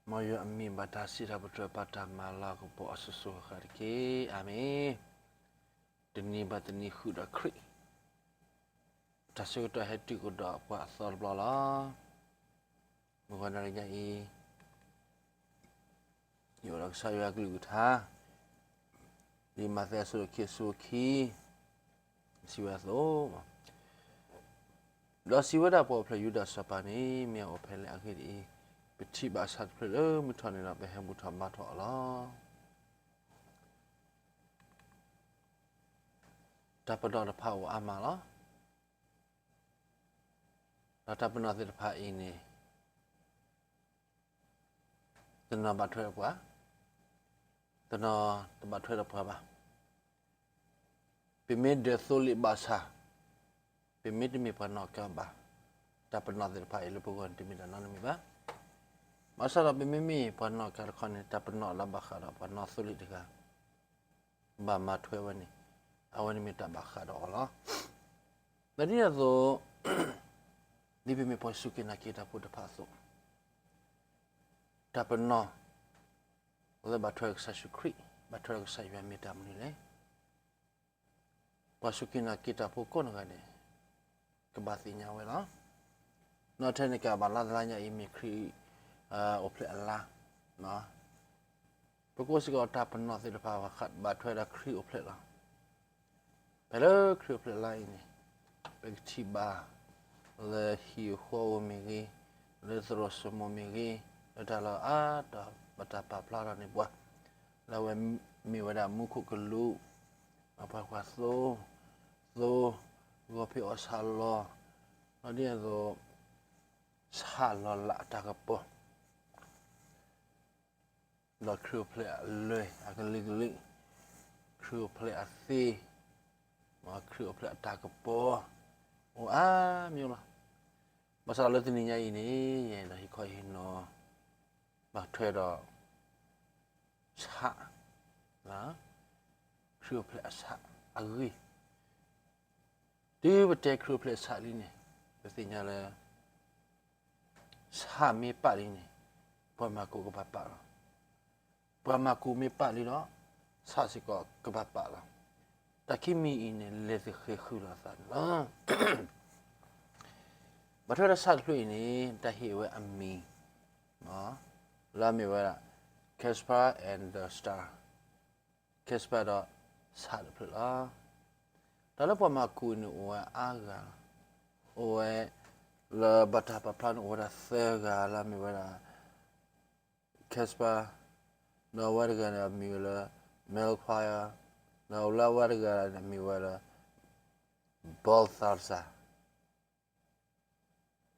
မ်ယွၤအမံၤဘၣ်တၢ်စံးထီၣ်ပတြၢၤ ဘၣ်တၢ်မၤလၤကပီၤအစိၤစိၤအဃၣ်ဃၣ်တက့ၢ်. အၤမ့ၣ်. တနံၤဘၣ်တနံၤဃုာ်ဒီးခရံာ်, တၢ်ဆၢကတီၢ်ဟဲတုၤကဒီးပှၤအသီတဘျီလီၤ. မုၢ်ဂီၤနၤလၢညါအံၤ, ယအိၣ်ဒီးကစၢ်ယွၤအကလုၢ်ကထါ, ဒ်မးသဲအဆၢဒိၣ်ခံအဆၢဖိခံ စံးဝဲအသိး, ဒီးစံးဝဲဒၣ် ပှၤအိၣ်ဖျဲၣ်ယူဒၤစီၤပၤန့ၣ် မ့ၢ်အအိၣ်ဖဲလဲၣ်. အဂ့ၢ်ဒ်အံၤ, ပထံၣ်ဘၣ်ဆၣ်တဖျၢၣ်လၢမုၢ်ထီၣ်န့ၣ်ဒီး ပဟဲဘူၣ်ထီၣ်ဘါထီၣ်အီၤလီၤ. တၢ်ပနီၣ်တဖၣ်အိၣ်အါမးလီၤ. ဒီးတၢ်ပနီၣ်သ့ၣ်တဖၣ်အံၤန့ၣ် တနီၤဘၣ်ထွဲဒီးပှၤ, တနီၤတဘၣ်ထွဲဒီးပှၤဘၣ်. ပမ့ၢ်ဒၢးသိလ့ၣ်ဘၣ်ဆၣ်, ပမ့ၢ်တမ့ၢ်ပှၤနီၣ်ကါဘၣ်, တၢ်ပနီၣ်သ့ၣ်တဖၣ်အံၤလၢပဂီၢ်န့ၣ် တမ့ၢ်တၢ်နီတမံၤဘၣ်. ဘၣ်ဆၣ်ဒီးပမ့မ့ၢ်ပှၤနီၣ်ကါတခီန့ၣ် တၢ်ပနီၣ်လၢဘၣ်ဃးဒီးပှၤနီၣ်သိလ့ၣ်တဂၤ ဘၣ်မၤထွဲဝဲန့ၣ်, အဝဲန့ၣ်မ့ၢ်တၢ်ဘၣ်ဃးဒီးအီၤလီၤ. လၢဒ်န့ၣ်အသိး, ဒ်ပမ့ၢ်ပှၤစူၢ်က့ၤနာ်က့ၤတၢ်ဖိတဖၣ်အသိး, တၢ်ပနီၣ်လၢဘၣ်ထွဲဒီးကစၢ်ယ့ၣ်ၡူးခရံာ်, ဘၣ်ထွဲဒီးကစၢ်ယွၤမ့ၢ်တၢ်မနုၤလဲၣ်. ပှၤစူၢ်က့ၤနာ်က့ၤတၢ်ဖိကိးနီၢ်ဂၤဒဲး ကဘၣ်သ့ၣ်ညါဝဲလီၤ. နီၢ်ထဲန့ၣ်ကဘၣ်လါတလါညါအံၤ မ့ၢ်ခရံာ်အိၣ်ဖျဲၣ်အလါ, ပကိးစ့ၢ်ကီးတၢ်ပနီၣ်သ့ၣ်တဖၣ်ဘၣ်ထွဲဒီးခရံာ်အိၣ်ဖျဲၣ်လီၤ. ဖဲလၢခရံာ်အိၣ်ဖျဲၣ်လါအံၤန့ၣ်, ပကထံၣ်ဘၣ်လၢဟံၣ်အဃီဧိၤမ့ၢ်ဂ့ၤ, လၢသရိာ်စမိၤမ့ၢ်ဂ့ၤ, လၢတၢ်လီၢ်အါတီၢ် ဘၣ်တၢ်ပာ်ဖျါထီၣ်န့ၢ်ပှၤ, လၢအဝဲမ့ၢ်ဝဲဒၣ်မူခိၣ်ကလူး, ပှၤကွၢ်သိ, သိ, ဂီၤဖံးအီၣ်ဆၣ်လီၤ, ဒီးဒ်န့ၣ်အသိး ဆၣ်လီၤလးအတၢ်ကပီၤ ဒီးခရံာ်အိၣ်ဖျဲၣ်အလွဲၢ်အကလုာ်ကလုာ်, ခရံာ်အိၣ်ဖျဲၣ်အသ့, ခရံာ်အိၣ်ဖျဲၣ်အတၢ်ကပီၤ, အိၣ်အါမံၤလီၤ. ဘၣ်ဆၣ်ဒီးလၢတနံၤညါအံၤန့ၣ် ယအဲၣ်ဒိးဟ့ၣ်ခီဟ့ၣ်နီၤ ဘၣ်ထွဲဒီး ဆၣ်, ခရံာ်အိၣ်ဖျဲၣ်အဆၣ်အဂ့ၢ်, တုၤပတဲခရံာ်အိၣ်ဖျဲၣ်အဆၣ်လံန့ၣ်, ပသ့ၣ်ညါလၢ ဆၣ်မ့ၢ်ပာ်လံန့ၣ်, ပှၤမၤကူးကဘၣ်ပာ်လီၤ. ပှၤမၤကူးမ့ၢ်ပာ်လံဒီး, ဆၣ်စ့ၢ်ကီးကဘၣ်ပာ်လီၤ. တၢ်ခံမံၤအံၤန့ၣ် လဲၤသဃဲၤဃုာ်လိာ်သးန့ၣ်လီၤ. ဘၣ်ထွဲဒီးဆၣ်တဖျၢၣ်အံၤန့ၣ် တၢ်ဟ့ၣ်ဝဲအမံၤ လၢအမ့ၢ်ဝဲဒၣ် Casper and the Star, Casper ဒီးဆၣ်တဖျၢၣ်လီၤ. တၢ်လၢပှၤမၤကူးန့ၣ်အိၣ်ဝဲအါဂၤ, အိၣ်ဝဲလၢဘၣ်တၢ်ပာ်ဖျါန့ၣ် အိၣ်ဝဲဒၣ်သၢဂၤလၢအမ့ၢ်ဝဲဒၣ် Casper, ဒီးအဝဲတဂၤန့ၣ်အမံၤဝဲလၢ Melchior, ဒီးလၢအဝဲတဂၤန့ၣ်အမံၤဝဲလၢ Balthasar,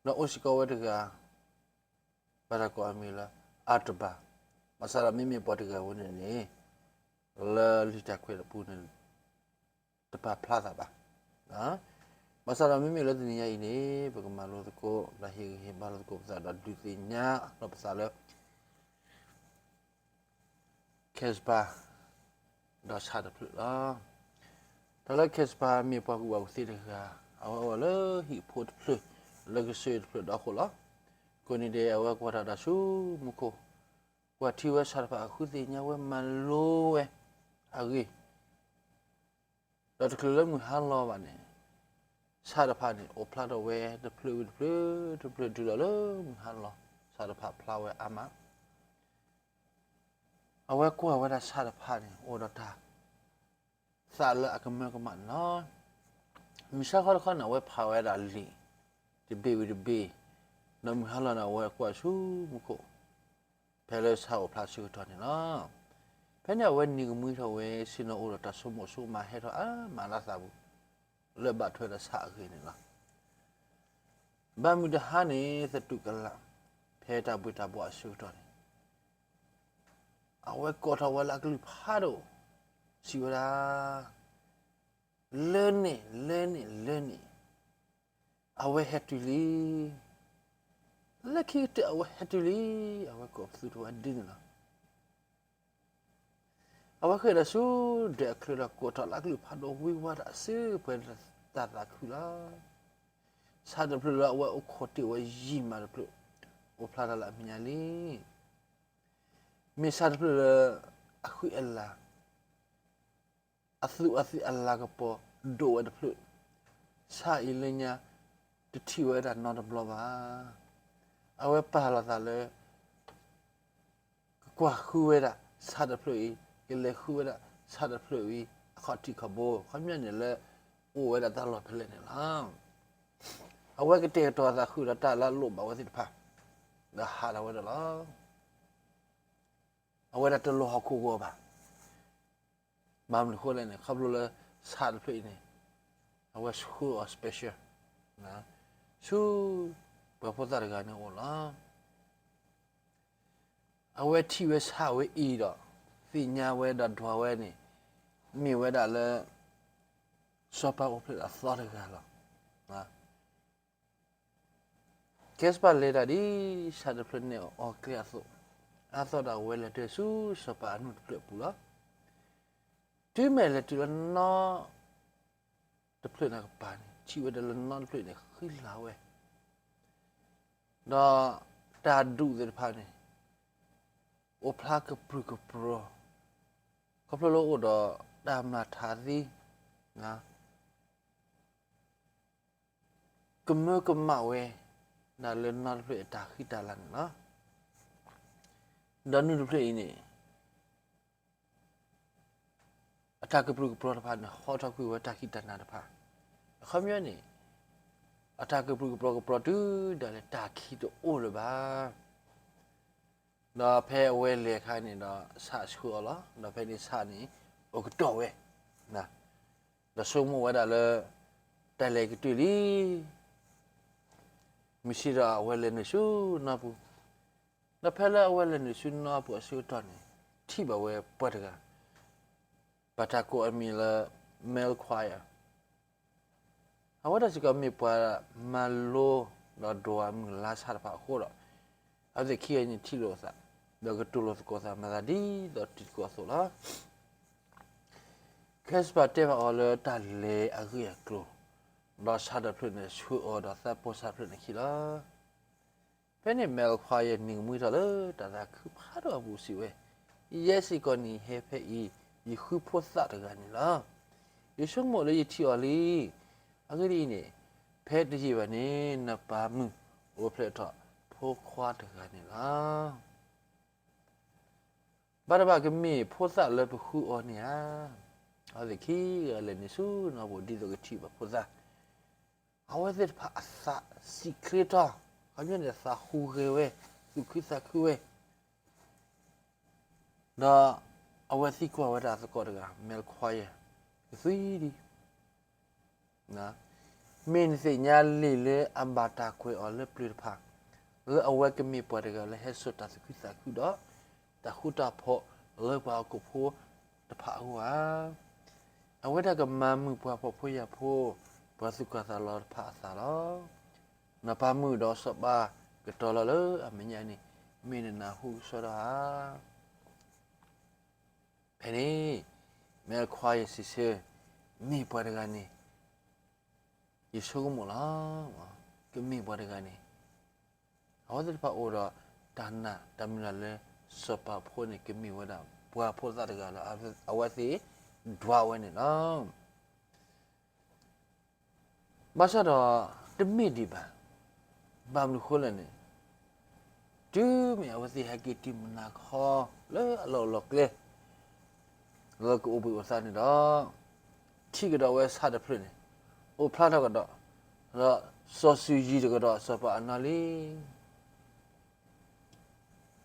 ဒီးအိၣ်စ့ၢ်ကီးဝဲတဂၤ ဘၣ်တၢ်ကိးအမံၤလၢ Artaban, ဘၣ်ဆၣ်ဒီးမ့မ့ၢ်ပှၤတဂၤဝဲန့ၣ်န့ၣ် လၢလံာ်တၢ်ကွဲးတပူၤန့ၣ် တပာ်ဖျါသးဘၣ်. ဘၣ်ဆၣ်ဒီးမ့မ့ၢ်လၢတနံၤညါအံၤန့ၣ် ပကမၤလိသကိး ဒီးဟ့ၣ်ဂံၢ်ဟ့ၣ်ဘါလိာ်သကိးပသးဒီးဒုးသ့ၣ်ညါလီၤပသးလၢ Casper ဒီးဆၣ်တဖျၢၣ်လီၤ. တၢ်လၢ Casper မ့ၢ်ပှၤကူၣ်ဘၣ်ကူၣ်သ့တဂၤ, အဝဲအိၣ်လၢဟံၣ်ဖိတဖျၢၣ် လၢကစၢၢ်တဖျၢၣ်ဒီးအဃိလီၤ. ကိးနံၤဒဲး အဝဲကွၢ်တၢ်ဒီးဆူမူခိၣ်, ကွၢ်ထံဝဲဆၣ်တဖၣ်အဃုသ့ၣ်ညါဝဲမၤလိဝဲအဂ့ၢ် ဒီးတချုးလၢမုၢ်ဟါလီၤဘၣ်န့ၣ်, ဆၣ်တဖၣ်န့ၣ် အိၣ်ဖျါထီၣ်ဝဲတဖျၢၣ်ဝံၤတဖျၢၣ်, တဖျၢၣ်တုၤလီၤလၢမုၢ်ဟါလီၤ, ဆၣ်တဖၣ်ဖျါဝဲအါမး. အဝဲကွၢ်ဝဲဒၣ်ဆၣ်တဖၣ်န့ၣ် အိၣ်ဒီးတၢ်သးလၢအကမၢကမၣ်န့ၣ်လီၤ. မုၢ်ဆါခီတခီန့ၣ် အဝဲဖးဝဲဒၣ်လံာ်တဘ့ၣ်ဝံၤတဘ့ၣ်, ဒီးမုၢ်ဟါလီၤန့ၣ် အဝဲကွၢ်ဆူမူခိၣ် ဖဲလၢဆၣ်အိၣ်ဖျါဆၢကတီၢ်န့ၣ်လီၤ. ဖဲန့ၣ်အဝဲနံၤကမှံထီၣ်ဝဲ, ဆ့ၣ်နီၤအိၣ်ဒီးတၢ်ဆိကမိၣ်ဆိကမးဟဲထီၣ်အါမးလၢသးပူၤ, လၢဘၣ်ထွဲဒီးဆၣ်အဂ့ၢ်န့ၣ်လီၤ. ဘၣ်မုၢ်တဟါန့ၣ် သတူၢ်ကလာ်, ဖဲတၢ်ဘှံးတၢ်ဘှီၣ်အဆၢကတီၢ်န့ၣ် အဝဲကိးထီၣ်ဝဲလၢအကလုၢ်ဖးဒိၣ်, စံးဝဲဒၣ်, လၢန့ၣ်, လၢန့ၣ်, လၢန့ၣ်, အဝဲဟဲတုၤလံ. လၢခံကတၢၢ်အဝဲဟဲတုၤလံ, အဝဲကိးပသူထီၣ်ဝဲဒ်န့ၣ်လီၤ. အဝဲဃ့ၢ်ဒီးဆူဒၢးအချၢဒီးကိးထီၣ်လၢအကလုၢ်ဖးဒိၣ်ဝံၤဝါဒီးအစုပှဲၤတၢ်သးခုလီၤ. ဆၣ်တဖျၢၣ်လၢအဝဲအိၣ်ခိးတ့ၢ်ဝဲယံာ်မးတဖျၢၣ်, အိၣ်ဖျါထီၣ်လၢအမဲာ်ညါလံ. မ့ၢ်ဆၣ်တဖျၢၣ်လၢ အဃံအလၤ အသူးအသ့ၣ်အလၤကပီၤဒိၣ်ဝဲတဖျၢၣ်, ဆၣ်အံၤလၢညါ တထံၣ်ဝဲဒၣ်နီတဘျီဘၣ်. အဝဲပာ်လီၤသးလၢ ကကွၢ်ဃုဝဲဒၣ်ဆၣ်တဖျၢၣ်အံၤ, ကလဲၤဃုဝဲဒၣ်ဆၣ်တဖျၢၣ်အံၤ အခီၣ်ထံးခီၣ်ဘိ ခီပညီန့ၣ်လၢ အိၣ်ဝဲဒၣ်တၢ်လီၢ်ဖဲလဲၣ်န့ၣ်လီၤ. အဝဲကတဲာ်ကတီၤအသးဃုာ်ဒီးတၢ်လၢအလိၣ်ဘၣ်ဝဲသ့ၣ်တဖၣ်, ဒီးဟးထီၣ်ဝဲဒၣ်လီၤ. အဝဲဒၣ်တလီၤဟီၣ်ခိၣ်ဂီၤဘၣ်. ဘၣ်မနုၤဃိလဲၣ်န့ၣ် ခီဖျိလၢဆၣ်တဖျၢၣ်အံၤန့ၣ် အဝဲဆှၢအီၤ special ဆူ ပှၤဖိသၣ်တဂၤန့ၣ်အအိၣ်လီၤ. အဝဲထံၣ်ဝဲဆၣ်ဝဲအံၤဒီး သ့ၣ်ညါဝဲဒီးဒွးဝဲန့ၣ် မ့ၢ်ဝဲဒၣ်လၢ စီၤပၤအိၣ်ဖျဲၣ်အသီတဂၤလီၤ. ကဲစပၤလဲၤတၢ်ဒ်ဆၣ်တဖျၢၣ်န့ၣ်အီၤကျဲအသိး, အါသီဒီးအဝဲလဲၤတုၤဆူစီၤပၤအနူၢ်တဖျၢၣ်အပူၤလီၤ. တုၤမ့ၢ်လဲၤတုၤလၢနီတဖျၢၣ်န့ၣ်ကပၤန့ၣ် ထံၣ်ဝဲဒၣ်လၢနီတဖျၢၣ်န့ၣ်ဃံလၤဝဲ, ဒီးတၢ်ဒူၣ်သ့ၣ်တဖၣ်န့ၣ် အိၣ်ဖျါကပြုၢ်ကပြီၤ, ခီဖျိလၢအိၣ်ဒီးတၢ်မျၢ်ထးသံ ကမၢကမၣ်ဝဲဒၣ်လၢနီတဖျၢၣ်အတၢ်ဃံတၢ်လၤန့ၣ်လီၤ. ဒီးနူတဖျၢၣ်အံၤန့ၣ် အတၢ်ကပြုၢ်ကပြီၤတဖၣ်န့ၣ် ဟီထီၣ်ကွံာ်ဝဲတၢ်ဃံတၢ်လၤတဖၣ်, အခီပညီန့ၣ် အတၢ်ကပြုၢ်ကပြီၤကပြီၤတုၤဒၣ်လဲာ်တၢ်ခံတအိၣ်လၢၤဘၣ်. ဒီးဖဲအဝဲလဲၤအခါန့ၣ်ဒီး ဆၣ်ဆှၢအီၤလီၤ. ဒီးဖဲန့ၣ်ဆၣ်န့ၣ် အိၣ်ကတီၢ်ဝဲ, ဒီးဆိကမိၣ်ဝဲဒၣ်လၢ တၢ်လဲၤကတၢၢ်လံ, မုၢ်ဆ့ၣ်ဒီးအဝဲလဲၤနုာ်ဆူနီပူၤ, ဒီးဖဲလၢအဝဲလဲၤနုာ်ဆူနီပူၤအဆၢကတီၢ်န့ၣ် ထံၣ်ဘၣ်ဝဲပှၤတဂၤ ဘၣ်တၢ်ကိးအမံၤလၢ Mal Quire အဝဲဒၣ်စ့ၢ်ကီးမ့ၢ်ပှၤမၤလိဒီးဒွးမုၢ်လါဆၣ်တဖၣ်အဃိဒီး အဝဲသ့ၣ်ခံဂၤန့ၣ်ထံၣ်လိာ်အသး ဒီးကတိၤလိာ်သကိးသးမၤသးဒ်သိးတံၤသကိးအသိးလီၤ. ခဲစပၤတဲဘၣ်အီၤလၢတၢ်လဲၤအဂ့ၢ်အကျိၤ, ဒီးဆၣ်တဖျၢၣ်န့ၣ်ဆှၢအီၤဒီးသးပိာ်ဆၣ်တဖျၢၣ်န့ၣ်ခံလီၤ. ဖဲန့ၣ် Mal Quire န့ၣ်နံၤကမှံထီၣ်လၢတၢ်သးခုဖးဒိၣ်အပူၤစံးဝဲ, ယဲစ့ၢ်ကီးနံၤဟဲဖဲအံၤ ယဃုဖိသၣ်တဂၤန့ၣ်လီၤ. ယဆိကမိၣ်လၢယထံၣ်အီၤလံ. အဂ့ၢ်ဒ်အံၤန့ၣ် ဖဲတယံာ်ဘၣ်န့ၣ် နပၢ်မုၣ်အိၣ်ဖျဲၣ်ထီၣ်ဖိခွါတဂၤန့ၣ်လီၤ. ဘၣ်တဘၣ်ကမ့ၢ်ဖိသၣ်လၢပဃုအီၤန့ၣ်ဧါ. အဝဲသ့ၣ်ခံဂၤလဲၤနုာ်ဆူနီၢ်ပူၤဒ်သိးကထံၣ်ဘၣ်ဖိသၣ်, အဝဲသ့ၣ်တဖၣ်အသးစံၣ်ချ့ထီၣ်, ခီပညီန့ၣ်သးဟူးဂဲၤဝဲ, သူၣ်ခုသးခုဝဲ, ဒီးအဝဲသံကွၢ်ဝဲဒၣ်သကိးတဂၤ Mal Quire ကသွံဒံး မ့ၢ်နသ့ၣ်ညါလံာ်လၢအဘၣ်တၢ်ကွဲးအီၤလၢပျၢၤတဖၣ်, လၢအဝဲကမ့ၢ်ပှၤတဂၤလၢဟဲစိာ်တၢ်သူၣ်ခုသးခုဒီး တၢ်ဃူတၢ်ဖိးလၢပှၤဟီၣ်ခိၣ်ဖိတဖၣ်အဂီၢ်ဧါ. အဝဲဒၣ်ကမၤမုာ်ပှၤဖှီၣ်ဖိယာ်ဖိ, ပှၤသူၣ်ကၢ်သးလီၤတဖၣ်အသးလီၤ. နပၢ်မုၣ်ဒီးစီၤပၤကတီၤလီၤလၢအမဲာ်ညါန့ၣ် မ့ၢ်နနၢ်ဟူကဆှီထီၣ်ဧါ. ဖဲန့ၣ် Mal Quire စံးဆၢ, မ့ၢ်ပှၤတဂၤန့ၣ် ယဆိကမိၣ်လီၤ. ကမ့ၢ်ပှၤတဂၤန့ၣ် အဝဲသ့ၣ်တဖၣ်အိၣ်ဒီးတၢ်နာ်တၢ်မုၢ်လၢ်လၢ စီၤပၤဖိန့ၣ် ကမ့ၢ်ဝဲဒၣ်ပှၤဖိသၣ်တဂၤလၢအဝဲသ့ၣ်ဒွးဝဲန့ၣ်လီၤ. ဘၣ်ဆၣ်ဒီး တမ့ၢ်ဒံးဘၣ်. ဘၣ်မနုၤဃိလဲၣ်န့ၣ် တုၤမ့ၢ်အဝဲသ့ၣ်ဟဲက့ၤတုၤမုၢ်နၤခီလၢအလီၢ်လီၢ်ကျဲ လၢကအိၣ်ဘှံးအိၣ်သါန့ၣ်ဒီး ထံၣ်ကဒီးဝဲဆၣ်တဖျၢၣ်န့ၣ် အိၣ်ဖျါထီၣ်ကဒီး, ဒီးစီၤစုၤယံၤတကဒီးစီၤပၤအနီၢ်လံ.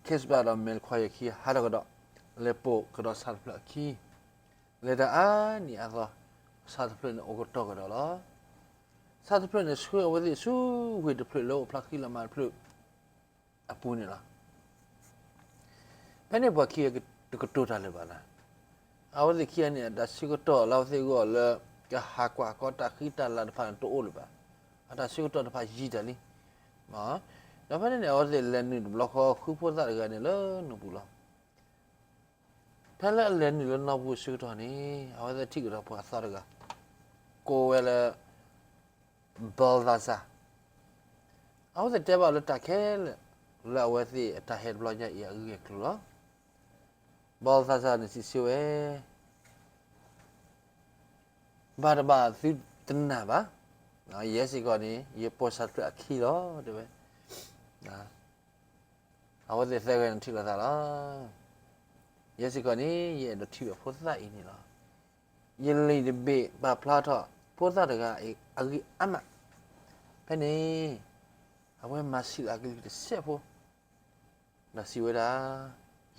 ခဲစပၤဒီး Mal Quire ခံဂၤဟးထီၣ်ကဒီး, လဲၤပိာ်ကဒီးဆၣ်တဖျၢၣ်အခံ, လဲၤတၢ်အါနံၣ်အါသီ, ဆၣ်တဖျၢၣ်န့ၣ်အိၣ်ကတီၢ်ကဒီးလီၤ. ဆၣ်တဖျၢၣ်န့ၣ်ဆှၢအဝဲသ့ၣ်ဆူဝ့ၢ်တဖျၢၣ်လၢအိၣ်ဖျါဃံလၤမးတဖျၢၣ်အပူၤန့ၣ်လီၤ. ဖဲန့ၣ်ပှၤခံဂၤတကတိၤတၢ်လၢၤဘၣ်လီၤ. အဝဲသ့ၣ်ခံဂၤန့ၣ် အတၢ်ဆၢကတီၢ်လၢအဝဲသ့ၣ်အဂီၢ်လၢ ကဟးကွၢ်ကီတၢ်ဃံတၢ်လၤတဖၣ်န့ၣ်တအိၣ်လၢၤဘၣ်. အတၢ်ဆၢကတီၢ်တဖၣ်ယံာ်တၢ်လံ. ဒီးဖဲန့ၣ်န့ၣ် အဝဲသ့ၣ်လဲၤနုာ်တဘျီဃီဃုဖိသၣ်တဂၤန့ၣ်လၢနီၢ်ပူၤလီၤ. ဖဲလၢအလဲၤနုာ်လၢနီၢ်ပူၤအဆၢကတီၢ်န့ၣ် အဝဲသ့ၣ်ထံၣ်ကဒီးပှၤသီတဂၤ ကိးဝဲလၢ Balthasar. အဝဲသ့ၣ်တဲဘၣ်လၢတၢ်ခဲလၢာ် လၢအဝဲသ့ၣ်အတၢ်ဟဲတဘျီညါအံၤအဂ့ၢ်အကျိၤလီၤ. ဘီလ်သၤစၤန့ၣ်စံးဆၢဝဲ, ဘၣ်တဘၣ်သုတနာ်ဘၣ်, ယဲစ့ၢ်ကီးန့ၣ် ယပီၢ်ဆၣ်တဖျၢၣ်အခံလီၤ တဲဝဲ. အဝဲသ့ၣ်သၢဂၤန့ၣ်ထံၣ်လိာ်သးလီၤ. ယဲစ့ၢ်ကီးန့ၣ် ယအဲၣ်ဒိးထံၣ်ဘၣ်ဖိသၣ်အံၤန့ၣ်လီၤ. ယလံာ်တဘ့ၣ်ပာ်ဖျါထီၣ်ဖိသၣ်တဂၤအံၤအဂ့ၢ်အါမး. ဖဲန့ၣ် အဝဲမၤဆံးလၢအကလုၢ်တစဲးဖိ ဒီးစံးဝဲဒၣ်,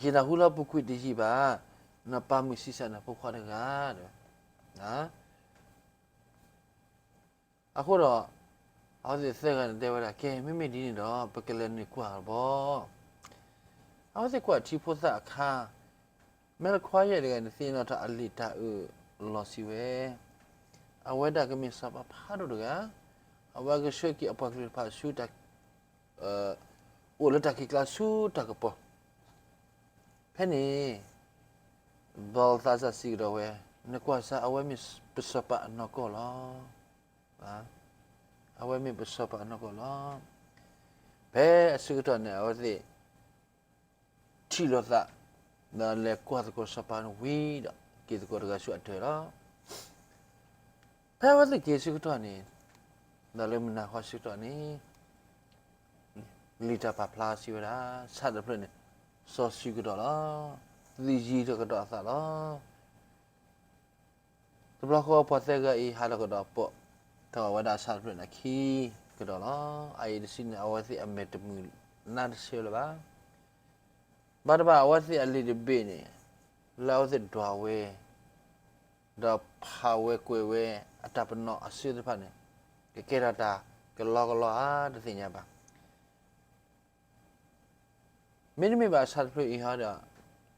ယနၢ်ဟူလၢပူၤကွံာ်တယံာ်ဘၣ်, နပာ်မုာ်ဆံးစၢ်နဖိခွါတဂၤ တဲဝဲ. အဃိဒီး အဝဲသ့ၣ်သၢဂၤန့ၣ်တဲဝဲဒၣ်, ကဲ မ့မ့ၢ်ဒ်န့ၣ်ဒီး ပကလဲၤနုာ်ကွၢ်လီၤဘီ. အဝဲသ့ၣ်ကွၢ်ထံဖိသၣ်အခါ, မဲာ်ခွါယဲၢ်တဂၤန့ၣ် သ့ၣ်နီၣ်ထီၣ်အလံာ်တၢ်အၢၣ်လီၤစံးဝဲ, အဝဲဒၣ်ကမ့ၢ်စီၤပၤဖးဒိၣ်တဂၤ, အဝဲကဆှၢက့ၤအပှၤကလုာ်တဖၣ်ဆူတၢ် အိၣ်လၢတၢ်ခံးကျါဆူတၢ်ကပီၤ. ဖဲန့ၣ် ဘီလ်သၤစၤစံးကဒီးဝဲ, နကွၢ်စၢ် အဝဲမ့ၢ်ပစီၤပၤအနီၢ်ကီၢ်လီၤ. အဝဲမ့ၢ်ပစီၤပၤအနီၢ်ကီၢ်လီၤ. ဖဲအဆၢကတီၢ်န့ၣ် အဝဲသ့ၣ်ထံၣ်လိာ်သး, ဒီးလဲၤကွၢ်သကိးစီၤပၤန့ၣ်ဝံၤဒီး က့ၤသကိးတဂၤဆူအတၢၢ်လီၤ. ဖဲအဝဲသ့ၣ်က့ၤဆၢကတီၢ်န့ၣ်, ဒီးလၢမုၢ်နၤဃီဆၢကတီၢ်န့ၣ် လံာ်တၢ်ပာ်ဖျါစံးဝဲဒၣ်, ဆၣ်တဖျၢၣ်န့ၣ် စီၤစုၤကဒီးလီၤ. သံယံၤထီၣ်ကဒီးအသးလီၤ. တဘျီဃီပှၤသၢဂၤအံၤ ဟးထီၣ်ကဒီးပိာ်ထီၣ်ဝဲဒၣ်ဆၣ်တဖျၢၣ်န့ၣ်အခံကဒီးလီၤ. အအံၤတစုန့ၣ် အဝဲသ့ၣ်အမဲာ်တမုာ်နါတဆၢလၢၤဘၣ်. ဘၣ်တဘၣ်အဝဲသ့ၣ်အလံာ်တဘ့ၣ်န့ၣ် လၢအဝဲသ့ၣ်ဒွးဝဲ ဒီးဖးဝဲကွဲးဝဲအတၢ်ပနီၣ်အဆၢသ့ၣ်တဖၣ်န့ၣ် ကကဲထီၣ်တၢ်ကလီကလီဧါ တသ့ၣ်ညါဘၣ်. မ့တမ့ၢ်ဘၣ်ဆၣ်တဖျၢၣ်အံၤဟီဒီး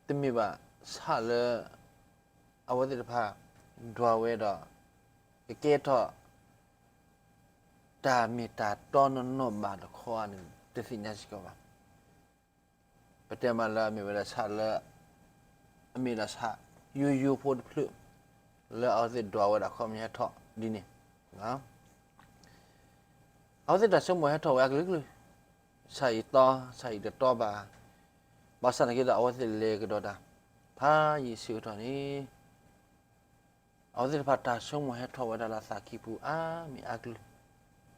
တမ့ၢ်ဘၣ်ဆၣ်လၢ အဝဲသ့ၣ်တဖၣ်ဒွးဝဲဒီး ကကဲထီၣ် တၢ်မ့ၢ်တၢ်တီနီၢ်နီၢ်ဘၣ်တခီန့ၣ် တသ့ၣ်ညါစ့ၢ်ကီးဘၣ်. ပတဲမးလၢအမ့ၢ်ဝဲဒၣ်ဆၣ်လၢ အမ့ၢ်ဒၣ်ဆၣ်ယိယိဖိတဖျၢၣ် လၢအဝဲသ့ၣ်ဒွးဝဲဒၣ်အခီပညီဟဲထီၣ်ဒ်န့ၣ် အဝဲသ့ၣ်တၢ်ဆိကမိၣ်ဟဲထီၣ်ဝဲအကလုာ်ကလုာ်, ဆၣ်အံၤတီ, ဆၣ်အံၤတတီဘၣ်. ဘၣ်ဆၣ်သနာ်က့ဒီး အဝဲသ့ၣ်လဲၤကဒီးတၢ် ဖးယံာ်ဆၢကတီၢ်န့ၣ် အဝဲသ့ၣ်တဖၣ်တၢ်ဆိကမိၣ်ဟဲထီၣ်ဝဲဒၣ်လၢအသးကံၢ်ပူၤအါမံၤအါကလုာ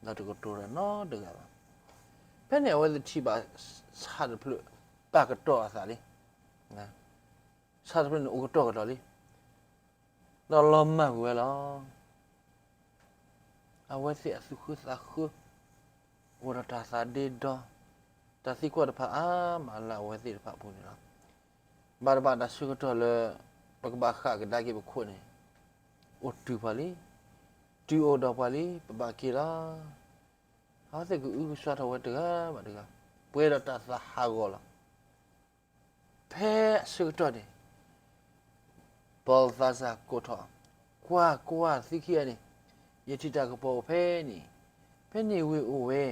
်, ဒီးတကတိၤဒီးနီတဂၤဘၣ်. ဖဲန့ၣ်အဝဲသ့ၣ်ထံၣ်ဘၣ်ဆၣ်တဖျၢၣ်ပာ်ကတီၢ်အသးလံ. ဆၣ်တဖျၢၣ်န့ၣ်အိၣ်ကတီၢ်ကတီၢ်လံ. ဒီးလီၤမၢ်ကွံာ်ဝဲလီၤ. အဝဲသ့ၣ်အသူၣ်ဃၢသးဃၢ အိၣ်ဒီးတၢ်သးဒ့ဒီ, တၢ်သံကွၢ်တဖၣ်အါမးလၢအဝဲသ့ၣ်တဖၣ်အပူၤန့ၣ်လီၤ. ဘၣ်တဘၣ်တၢ်ဆၢကတီၢ်လၢ ပကဘၣ်ဃၣ်ကဒါက့ၤပခိၣ်န့ၣ် အိၣ်တုၤပှၤလံ, တုၤအိၣ်ဒီးပှၤလံ, ပဘၣ်က့ၤလီၤ. အဝဲသ့ၣ်ကအုကစွါထီၣ်ဝဲတဂၤဘၣ်တဂၤ, ပှဲၤဒီးတၢ်သးဟးဂီၤလီၤ. ဖဲအဆၢကတီၢ်န့ၣ် ဘီလ်သၤစၤကိးထီၣ်, ကွၢ်ကွၢ် သုခံဂၤန့ၣ်, ယထံၣ်တၢ်ကပီၤအိၣ်ဖဲန့ၣ်, ဖဲန့ၣ်ဝ့ၢ်အိၣ်ဝဲ,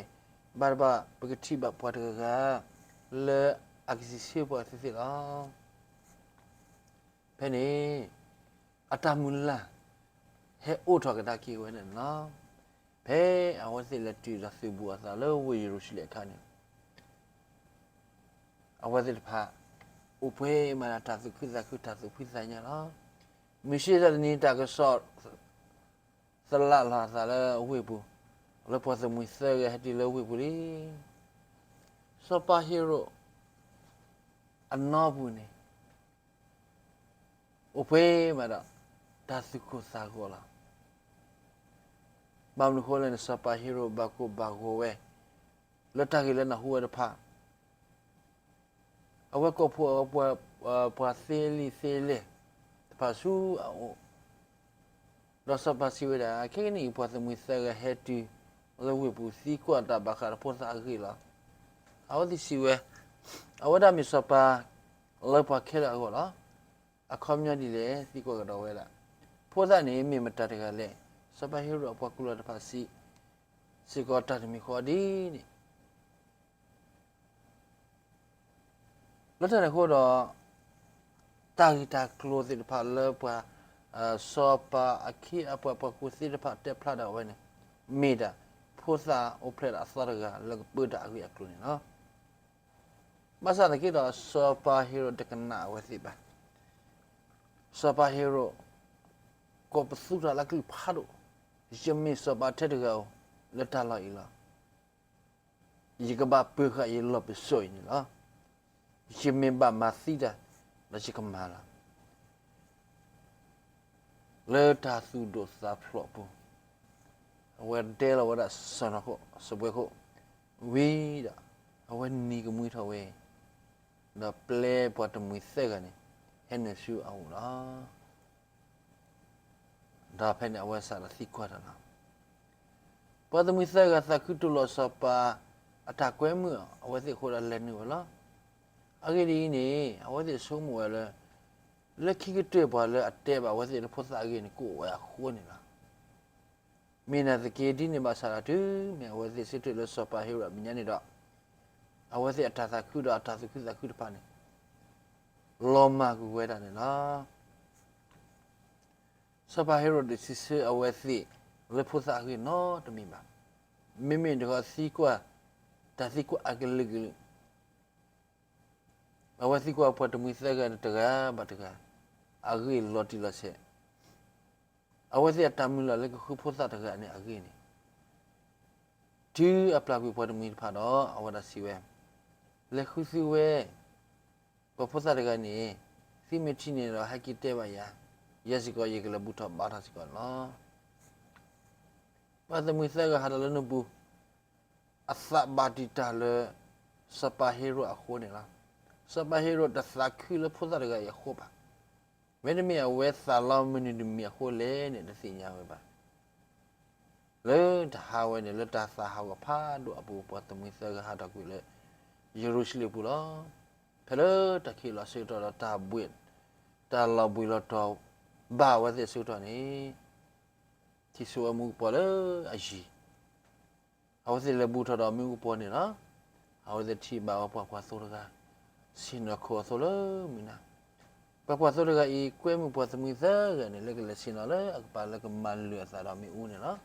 ဘၣ်တဘၣ်ပကထံၣ်ဘၣ်ပှၤတဂၤဂၤ လၢအကစံးဆၢပှၤသ့ၣ်သ့ၣ်လီၤ. ဖဲန့ၣ် အတၢ်မုၢ်လၢ် ဟဲအိၣ်ထီၣ်ကဒါက့ၤဝဲန့ၣ်လီၤ. ဖဲအဝဲသ့ၣ်လဲၤတုၤဒီးသုးဘူးအသးလၢဝ့ၢ်ယရူၤၡလ့ၣ်အခါန့ၣ် အဝဲသ့ၣ်တဖၣ် အိၣ်ပှဲၤမးဒီးတၢ်သူၣ်ခုသးခု တၢ်သူၣ်ဖှံသးညီလီၤ. မုၢ်ဆ့ၣ်တနံၤ တၢ်ကစီၣ် သလၣ်လီၤအသးလၢဝ့ၢ်ပူၤ, လၢပှၤသမှံၤသၢဂၤဟဲတုၤလၢဝ့ၢ်ပူၤလံ. စီၤပၤဟ့ရိၣ် အနီၢ်ပူၤန့ၣ် အိၣ်ပှဲၤမးဒီး တၢ်သူၣ်ကိၢ်သးဂီၤလီၤ. ဘၣ်မနုၤအဃိလဲၣ်န့ၣ် စီၤပၤဟ့ရိၣ်ဘၣ်ကိၢ်ဘၣ်ဂီၤဝဲ လၢတၢ်ဂ့ၢ်လၢနၢ်ဟူဝဲတဖၣ်, အဝဲကိးဖှိၣ်အဝဲ ပှၤသ့လံာ်သ့လဲၢ်တဖၣ်ဆူအအိၣ်, ဒီးစီၤပၤစံးဝဲဒၣ်, ခဲကနံၣ်အံၤ ပှၤသမှံၤသၢဂၤဟဲတုၤလၢဝ့ၢ်ပူၤ သံကွၢ်တၢ်ဘၣ်ဃးဒီးဖိသၣ်အဂ့ၢ်လီၤ. အဝဲသ့ၣ်စံးဝဲ, အဝဲဒၣ်မ့ၢ်စီၤပၤ လၢပှၤခဲလၢာ်အဂီၢ်လီၤ. အခီပညီဒ်လဲၣ်, သံကွၢ်ကဒီးဝဲဒၣ်, ဖိသၣ်န့ၣ်မ့ၢ်မတၤတဂၤလဲၣ်. စီၤပၤဟ့ရိၣ်အပှၤကူၣ်လီၤတဖၣ်စံးစ့ၢ်ကီးတၢ်တမံၤဃီဒ်န့ၣ် လၢတၢ်န့ၣ်အဃိဒီး တၢ်ဂ့ၢ်တၢ်ကျိၤသ့ၣ်တဖၣ်လၢပှၤ စီၤပၤအခ့အပှၤပှၤကူၣ်သ့တဖၣ်တဲဖျါဒၣ်ဝဲန့ၣ် မ့ၢ်ဒၣ်ဖိသၣ်အိၣ်ဖျဲၣ်ဒၣ်အသီတဂၤလၢကပၢတၢ်အဂ့ၢ်အကျိၤန့ၣ်လီၤ. ဘၣ်ဆၣ်သနာ်က့ဒီး စီၤပၤဟ့ရိၣ်တကနၣ်အဝဲသ့ၣ်ဘၣ်. စီၤပၤဟ့ရိၣ် ကိးပသူတၢ်လၢကလုၢ်ဖးဒိၣ်, ယမ့ၢ်စီၤပၤထဲတဂၤဧိၤ လၢတၢ်လီၢ်အံၤလီၤ. ယကဘၣ်ပၢၤဃာ်ယလီၢ်ပစိာ်အံၤန့ၣ်လီၤ. ယမ့ၢ်ဘၣ်မၤသံတၢ် ဒီးယကမၤလီၤ. လၢတၢ်သူၣ်ဒိၣ်သးဖျိးအပူၤ, အဝဲဒဲလီၤဝဲဒၣ်စီၢ်နီၤခိၣ် စပွဲခိၣ် ဝံၤဒီး အဝဲနံၤကမှံထီၣ်ဝဲ, ဒီးပျဲပှၤတမှံၤသၢဂၤန့ၣ် ဟဲနုာ်ဆူအအိၣ်လီၤ. ဒီးဖဲန့ၣ်အဝဲစးထီၣ်သံကွၢ်တၢ်လီၤ. ပှၤတမှံၤသၢဂၤသးခုတူၢ်လိာ်စီၤပၤအတၢ်ကွဲမုာ် အဝဲသ့ၣ်အဃိဒီးလဲၤနုာ်ဝဲလီၤ. အဂ့ၢ်ဒ်အံၤန့ၣ် အဝဲသ့ၣ်ဆိကမိၣ်ဝဲလၢ လၢခံကတၢၢ်ပှၤလၢအတဲဘၣ်အဝဲသ့ၣ်လၢဖိသၣ်အဂ့ၢ်န့ၣ် ကအိၣ်ဝဲအဃိန့ၣ်လီၤ. မ့ၢ်နာ်သက့ ဒ်န့ၣ်ဘၣ်ဆၣ်ဒီး တုၤမ့ၢ်အဝဲသ့ၣ်ဆၢထၢၣ်လၢစီၤပၤဟ့ရိၣ်အမဲာ်ညါန့ၣ်ဒီး အဝဲသ့ၣ်အတၢ်သးခုဒီးအတၢ်သူၣ်ခုသးခုတဖၣ်န့ၣ် လီၤမၢ်ကွံာ်ဝဲဒၣ်န့ၣ်လီၤ. စီၤပၤဟ့ရိၣ်တစံးဆၢအဝဲသ့ၣ်လၢဖိသၣ်အဂ့ၢ်နီတမံၤဘၣ်. မ့မ့ၢ်တခီသံကွၢ် တၢ်သံကွၢ်အကလုာ်ကလုာ်, အဝဲသံကွၢ်ပှၤတမှံၤသၢဂၤန့ၣ်တဂၤဘၣ်တဂၤ အဂ့ၢ်လီၤတံၢ်လီၤဆဲး, အဝဲသ့ၣ်အတၢ်မုၢ်လၢ်လၢကဃုဖိသၣ်တဂၤန့ၣ်အဂ့ၢ်န့ၣ်, တုၤအပျၢ်ကွံာ်ပှၤတမှံၤတဖၣ်ဒီး အဝဲဒၣ်စံးဝဲ, လဲၤဃုသုဝဲ ပှၤဖိသၣ်တဂၤန့ၣ်, သုမ့ၢ်ထံၣ်န့ၣ်ဒီး ဟဲက့ၤတဲဘၣ်ယၤ, ယဲစ့ၢ်ကီးယကလဲၤဘူၣ်ထီၣ်ဘါထီၣ်စ့ၢ်ကီးန့ၣ်လီၤ. ပှၤတမှံၤသၢဂၤဟးထီၣ်လၢနပူၤ, အသးဘၣ်တံာ်တာ်လၢ စီၤပၤဟ့ရိၣ်အဃိန့ၣ်လီၤ. စီၤပၤဟ့ရိၣ်တသးခုလၢဖိသၣ်တဂၤအံၤအဃိဘၣ်. မ့တမ့ၢ်အဝဲသးလီမနုၤတမံၤအဃိလဲၣ်န့ၣ် တသ့ၣ်ညါဝဲဘၣ်. လၢတဟါဝဲန့ၣ် လၢတၢ်သးဟးဂီၤဖးဒိၣ်အပူၤ ပှၤတမှံၤသၢဂၤဟးထီၣ်ကွံာ်လၢ ယရူၤၡလ့ၣ်ပူၤလီၤ. ဖဲလၢတၢ်ခံးလီၤဆၢကတီၢ်ဒီးတၢ်ဘှံး, တၢ်လီၤဘှံးလီၤတီၤဘၣ်အဝဲသ့ၣ်အဆၢကတီၢ်န့ၣ်, ထံၣ်ဆိဝဲမူကပီၤလၢအယံၤ, အဝဲသ့ၣ်လဲၤဘူးထီၣ်ဒီးမူကပီၤန့ၣ်လီၤ. အဝဲသ့ၣ်ထံၣ်ဘၣ်ဝဲပှၤကွၢ်သိတဂၤ ဆ့ၣ်နီၤခိၣ်အသိလၢမုၢ်နၤ. ပှၤကွၢ်သိတဂၤအံၤ ကွဲမုာ်ပှၤတမှံၤသၢဂၤန့ၣ် လၢကလဲၤဆ့ၣ်နီၤလၢအကပၤလၢကမၤလုၢ်အသးဒီးမ့ၣ်အူန့ၣ်လီၤ.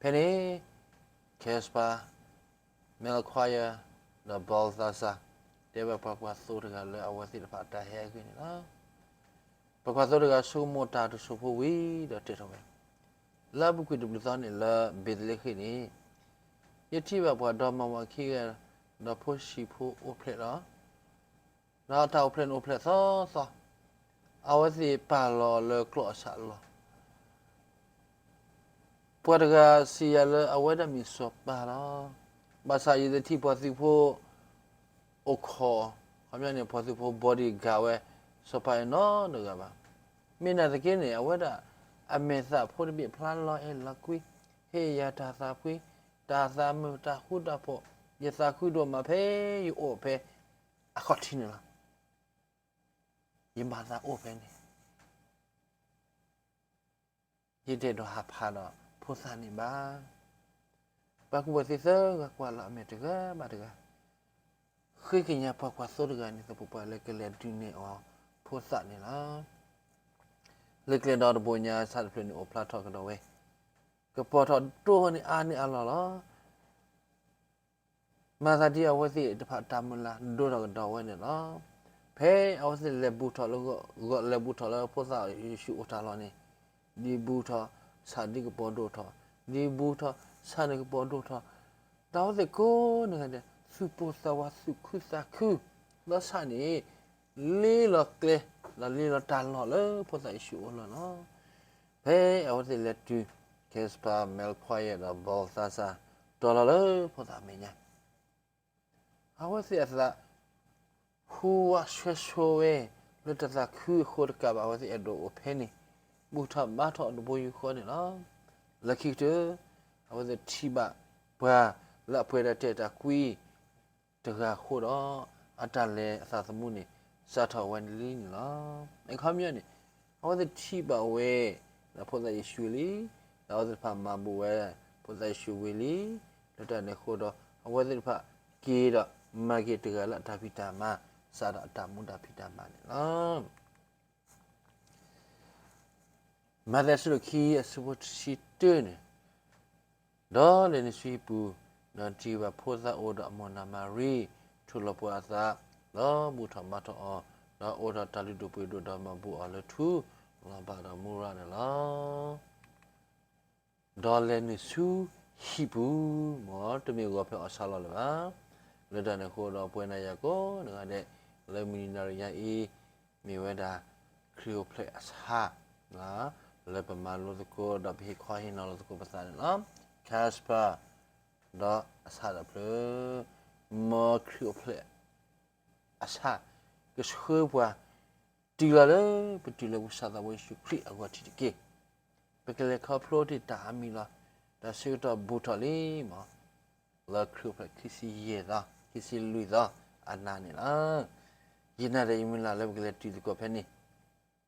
ဖဲန့ၣ် Caspar, Melchior ဒီး Balthasar တဲဝဲပှၤကွၢ်သိတဂၤလၢအဝဲသ့ၣ်တဖၣ်အတၢ်ဟဲအဂ့ၢ်န့ၣ်လီၤ. ပှၤကွၢ်သိတဂၤဆိကမိၣ်တၢ်တစိၢ်ဖိဝံၤဒီးတဲထီၣ်ဝဲ, လၢအပူၤကွံာ်တဘျုးသီန့ၣ်လၢဘ့းလ့ဟ့ၣ်န့ၣ်, ယထံၣ်ဘၣ်ပှၤဒီမါဝၤခံဂၤ ဒီးဖိဆံးဖိအိၣ်ဖျဲၣ်လီၤ. ဒီးအတၢ်အိၣ်ဖျဲၣ်န့ၣ်အိၣ်ဖျဲၣ်သီသီ, အဝဲသ့ၣ်ပာ်လီၤအီၤလၢကျီၢ်အဆၣ်လီၤ. ပှၤတဂၤစံးယၤလၢအဝဲဒၣ်မ့ၢ်စီၤပၤလီၤ. ဘၣ်ဆၣ်ယတထံၣ်ပှၤသုးဖိအိၣ်ခိး, ခီပညီန့ၣ် ပှၤသုးဖိ bodyguard ဝဲ စီၤပၤအံၤနီတဂၤဘၣ်. မ့ၢ်နာ်သက့န့ၣ် အဝဲဒၣ်အမဲာ်သၣ်ဖိတဘ့ၣ်ဖျါလီၤအဲၣ်လီၤကွံ, ဟ့ၣ်ယၤတၢ်သးဖှံ, တၢ်သးမုာ်တၢ်ဃူတၢ်ဖိး, ယသးခုဒိၣ်မးဖဲယအိၣ်ဖဲအခီၣ်ထံးန့ၣ်လီၤ. ယမၤသးအိၣ်ဖဲန့ၣ် ယတအဲၣ်ဒိးဟးဖးဒီးဖိသၣ်န့ၣ်ဘၣ်. ပှၤကူၣ်ဘၣ်သ့သၢဂၤကွၢ်လီၤအမဲာ်တဂၤဘၣ်တဂၤ, ဃ့ကညးပှၤကွၢ်သိတဂၤန့ၣ် သပှၢ်ပှၢ်လၢကလဲၤဒုးနဲၣ်အီၤဖိသၣ်န့ၣ်လီၤ. လၢကျဲဒီတဘိညါဆၣ်တဖျၢၣ်န့ၣ်အိၣ်ဖျါထီၣ်ကဒီးဝဲ, ကပီၤထီၣ်ဒိၣ်န့ၢ်အါန့ၢ်အလီၢ်လီၤ. မၤသးဒ်အဝဲသ့ၣ်တဖၣ်တၢ်မုၢ်လၢ်ဒိၣ်ထီၣ်ကဒီးဝဲန့ၣ်လီၤ. ဖဲအဝဲသ့ၣ်လဲၤဘူးထီၣ်လၢဂီၢ်, လဲၤဘူးထီၣ်လၢဖိသၣ်ယ့ၣ်ၡူးအိၣ်တၢ်လီၢ်န့ၣ်, ဒ်ဘူးထီၣ်, ဆၣ်ဒ်ကပီၤဒိၣ်ထီၣ်, ဒ်ဘူးထီၣ်, ဆၣ်န့ၣ်ကပီၤဒိၣ်ထီၣ်, ဒီးအဝဲသ့ၣ်ကိးနံၤဒဲး သူၣ်ပိၢ်သးဝးသူၣ်ခုသးခု, ဒီးဆၣ်န့ၣ် လ့လီၤကျဲ, ဒီးလ့လီၤတၢ်လီၢ်လၢဖိသၣ်ယ့ၣ်ၡူးအအိၣ်လီၤလီၤ. ဖဲအဝဲသ့ၣ်လဲၤတုၤ Caspar, Melchior ဒီး Balthasar တီၤလီၤလၢဖိသၣ်အမဲာ်ညါ, အဝဲသ့ၣ်အသး ဟူးဝးဆှဲဆိဝဲ လၢတၢ်သးခုအဃိတကးဘၣ် အဝဲသ့ၣ်အဲၣ်ဒိးအိၣ်ဖဲန့ၣ် ဘူၣ်ထီၣ်ဘါထီၣ်တဘိယူၢ်ဃီန့ၣ်လီၤ. လၢခံကတၢၢ် အဝဲသ့ၣ်ထံၣ်ဘၣ်ပှၤလၢအပှဲၤဒီးတဲာ်တၢ်ကွံတဂၤအဃိဒီး အတၢ်လဲၤအသးသမူန့ၣ် စးထီၣ်ဝဲလံန့ၣ်လီၤ. အခီပညီန့ၣ် အဝဲသ့ၣ်ထံၣ်ဘၣ်ဝဲ ဒီးဖိသၣ်ယ့ၣ်ၡူးလံ, ဒီးအဝဲသ့ၣ်တဖၣ်မၤဘူးဝဲ ဖိသၣ်ယ့ၣ်ၡူးဝံၤလံ, လၢတၢ်န့ၣ်အဃိဒီး အဝဲသ့ၣ်တဖၣ်က့ၤဒီးမၤက့ၤတဂၤလၢအတၢ်ဖံးတၢ်မၤ စးထီၣ်အတၢ်မူတၢ်ဖံးတၢ်မၤန့ၣ်လီၤ. မးသဲ အဆၢဒိၣ်ခံ အဆၢဖိတဆံတၢန့ၣ်, ဒီးလဲၤနုာ်ဆူဟံၣ်ပူၤ, ဒီးထံၣ်ဘၣ်ဖိသၣ်အိၣ်ဒီးအမိၢ်နၤမၤရံ ထုးလီၤပှာ်အသး, ဒီးဘူၣ်ထီၣ်ဘါထီၣ်အီၤ, ဒီးအိၣ်ဒီးတၢ်လုၢ်ဒိၣ်ပှ့ၤဒိၣ်ဒီးမၤဘူၣ်အီၤလၢထူ, လီၤဘၣ်ဒီးမူရၤန့ၣ်လီၤ. ဒီးလဲၤနုာ်ဆူဟံၣ်ပူၤ, မ်တမ့ၢ်ဂီၤဖဲအီၣ်ဆၣ်လီၤလၢၤဘၣ်. လၢတၢ်န့ၣ်အဃိဒီးပဝဲနၤယၤကိးဂၤဒဲး လၢမုၢ်နံၤနၤရံၣ်ညါအံၤ မ့ၢ်ဝဲဒၣ် ခရံာ်အိၣ်ဖျဲၣ်အဆၣ် လၢပမၤလိသကိးဒီးပဟ့ၣ်ခီဟ့ၣ်နီၤလိာ်သကိးပသးန့ၣ်လီၤ. Casper ဒီးအဆၣ်ဒီးဖျၢၣ်, မ်ခရံာ်အိၣ်ဖျဲၣ်အဆၣ် ကဆှၢပှၤ တုၤလီၤလၢပတုၤလၢပကစၢ်သးဘိယ့ၣ်ၡူးခရံာ်အဂီၢ်ထံးတက့ၢ်. ပကလဲၤခီဖျိတ့ၢ်တၢ်အါမံၤလီၤ. တၢ်ဆၢကတီၢ်ဘူးထီၣ်လံမး လၢခရံာ်အိၣ်ဖျဲၣ်ခံဆံယဲၢ်သီ ခံဆံလွံၢ်သီအနၤန့ၣ်လီၤ. ယနာ်ဒီးယမုၢ်လၢ်လၢပကလဲၤတုၤသကိးဖဲန့ၣ်,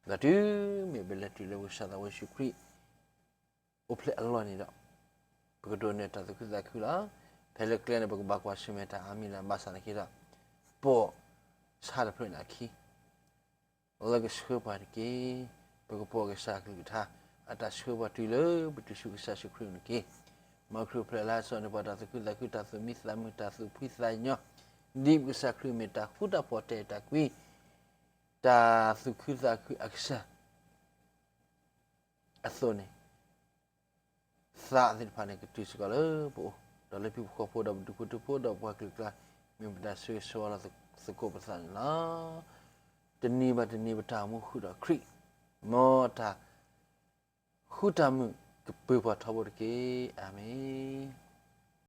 ဒီးတုၤမ့ၢ်ပလဲၤတုၤလၢပကစၢ်သးဘိယ့ၣ်ၡူးခရံာ် အိၣ်ဖျဲၣ်အလီၢ်န့ၣ်ဒီး ပကဒိးန့ၢ်တၢ်သူၣ်ခုသးခုလီၤ. ဖဲလၢကျဲန့ၣ် ပကဘၣ်ကွၢ်ဆၢၣ်မဲာ်တၢ်အါမံၤလီၤ. ဘၣ်ဆၣ်သနာ်က့ဒီး ပိာ်ဆၣ်တဖျၢၣ်န့ၣ်အခံ လၢကဆှၢပှၤတက့ၢ်. ပကပိာ်ကစၢ်အကလုၢ်ကထါ အတၢ်ဆှၢပှၤတုၤလၢပတုၤဆူကစၢ်ယ့ၣ်ၡူးခရံာ်န့ၣ်တက့ၢ်. မ်ခရံာ်အိၣ်ဖျဲၣ်လၢအစိာ်န့ၢ်ပှၤတၢ်သူၣ်ခုသးခု တၢ်သူၣ်မံသးမုာ် တၢ်သူၣ်ဖှံသးညီ, ဒ်ပကစၢ်ခရံာ်မ့ၢ်တၢ်ဃူတၢ်ဖိး တၢ်အဲၣ်တၢ်ကွံ တၢ်သူၣ်ခုသးခုအကစၢ် အသိးန့ၣ် သးသ့ၣ်တဖၣ်န့ၣ် ကတုၤစ့ၢ်ကီးလၢပအိၣ်, ဒီးလၢပဟံၣ်ဖိဃီဖိဒီးပဒူၣ်ဖိထၢဖိဒီးပှၤကလုာ်အကျါ မ့ၢ်ပတၢ်ဆိၣ်ဂ့ၤဆိၣ်ဝါလီၤသကိးပသးန့ၣ်လီၤ. တနံၤဘၣ်တနံၤပတၢ်အိၣ်မူဃုာ်ဒီးခရံာ်, မ်တၢ်ဃူတၢ်မုာ်ကပၢၤပှၤထီဘိတက့ၢ်. အၤမ့ၣ်.